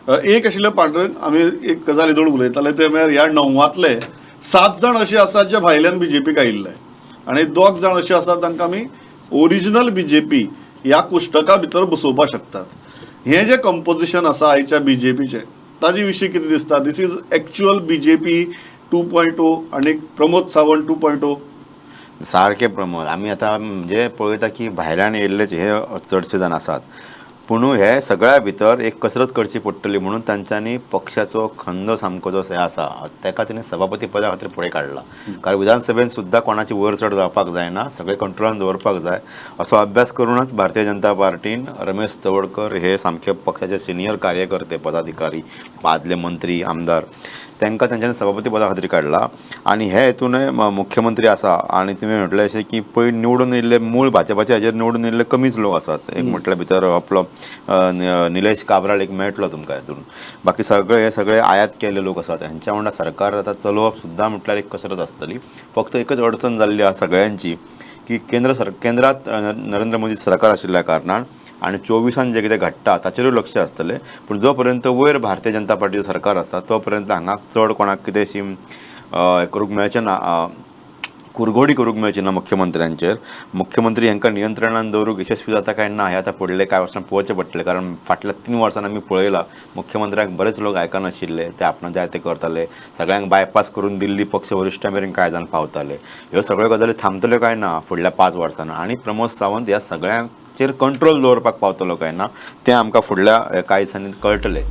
एक आशिल्लें पांडुरंग, आमी एक गजाल येदोळ उलयताले ते म्हळ्यार ह्या णवांतले 7 जाण अशे आसात जे भायल्यान बीजेपीक आयिल्ले आनी 2 जाण अशे आसात तांकां आमी ओरिजिनल बीजेपी ह्या कोश्टका भितर बसोवपाक शकतात. हें जें कंपोजिशन आसा आयच्या बीजेपीचें ताजे विशीं कितें दिसता? This is actual BJP 2.0 आनी प्रमोद सावंत 2.0. सारकें प्रमोद, आमी आतां म्हणजे पळयता की भायल्यान येयल्लेच हे चडशे जाण आसात, पूण हे सगळ्या भितर एक कसरत करची पडटली म्हणून तांच्यांनी पक्षाचो खंद सामको जो हे आसा ताका तेणी सभापती पदा खातीर फुडें काडला. कारण विधानसभेन सुद्दां कोणाची वयर चड जावपाक जायना, सगळे कंट्रोलान दवरपाक जाय असो अभ्यास करूनच भारतीय जनता पार्टीन रमेश तवडकर हे सामके पक्षाचे सिनियर कार्यकर्ते, पदाधिकारी, आदले मंत्री, आमदार, तांकां तेंच्यांनी सभापती पदा खातीर काडला. आनी हे हेतूनय मुख्यमंत्री आसा. आनी तुमी म्हटलें अशें की पयर निवडून येयल्ले मूळ भाजपाचे हाजेर निवडून येयल्ले कमीच लोक आसात. एक म्हटल्यार भितर आपलो निलेश काब्राल एक मेळटलो तुमकां हेतून, बाकी सगळे हे सगळे आयात केल्ले लोक आसात. हेंच्या वांगडा सरकार आतां चलोवप सुद्दां म्हटल्यार एक कसरत आसतली. फक्त एकच अडचण जाल्ली आसा सगळ्यांची की केंद्रात नरेंद्र मोदी सरकार आशिल्ल्या कारणान आनी 24 जें कितें घडटा ताचेरूय लक्ष आसतलें. पूण जो पर्यंत वयर भारतीय जनता पार्टीचें सरकार आसा तो पर्यंत हांगा चड कोणाक कितें अशी हें करूंक मेळचें ना, कुरघोडी करूंक मेळची ना मुख्यमंत्र्यांचेर. मुख्यमंत्री हांकां नियंत्रणान दवरूंक यशस्वी जाता काय ना हें आतां फुडले कांय वर्सां पळोवचें पडटलें. कारण फाटल्या 3 वर्सांनी आमी पळयलां मुख्यमंत्र्यांक बरेच लोक आयकनाशिल्ले, ते आपणाक जाय ते करताले, सगळ्यांक बायपास करून दिल्ली पक्ष वरिश्ठां मेरेन कांय जाण पावताले. ह्यो सगळ्यो गजाली थांबतल्यो काय ना फुडल्या 5 वर्सांनी आनी प्रमोद सावंत ह्या सगळ्यांचेर कंट्रोल दवरपाक पावतलो काय ना तें आमकां फुडल्या कांय दिसांनी कळटलें.